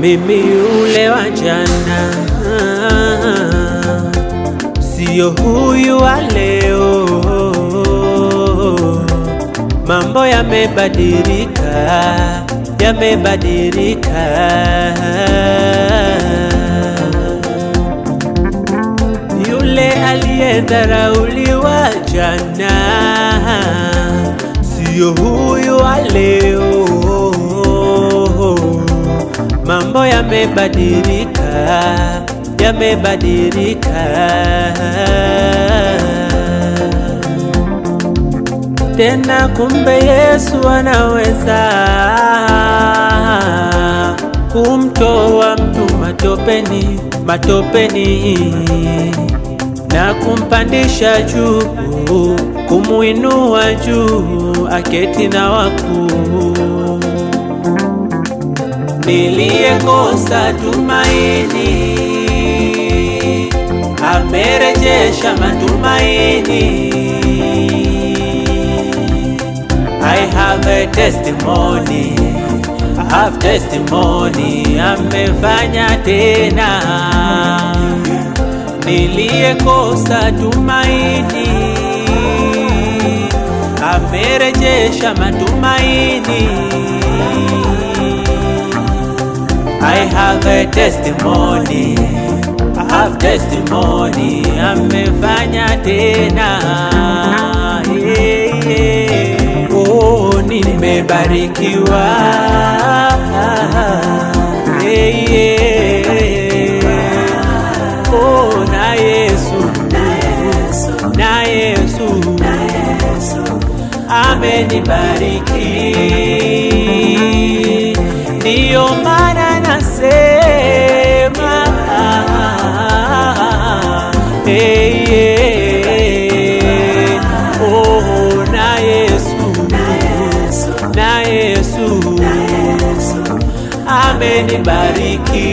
Mimi yule wa jana, siyo huyu wa leo. Mambo yamebadilika, yamebadilika. Yule aliyedharauliwa jana, siyo huyu wa leo. Mambo yamebadilika, yamebadilika. Tena kumbe Yesu anaweza kumtoa mtu matopeni, matopeni na kumpandisha juu, kumuinua juu, aketi na wakuu. Niliyekosa tumaini, amerejesha matumaini. I have a testimony, I have testimony, amefanya tena. Niliyekosa tumaini, amerejesha matumaini. I have a testimony, I have testimony, amefanya tena. Yeah. Oh, nimebarikiwa. Yeah. Oh, na Yesu, na Yesu amenibariki, ndiyo maana nasema hey, yeah. Oh, na Yesu, na Yesu amenibariki.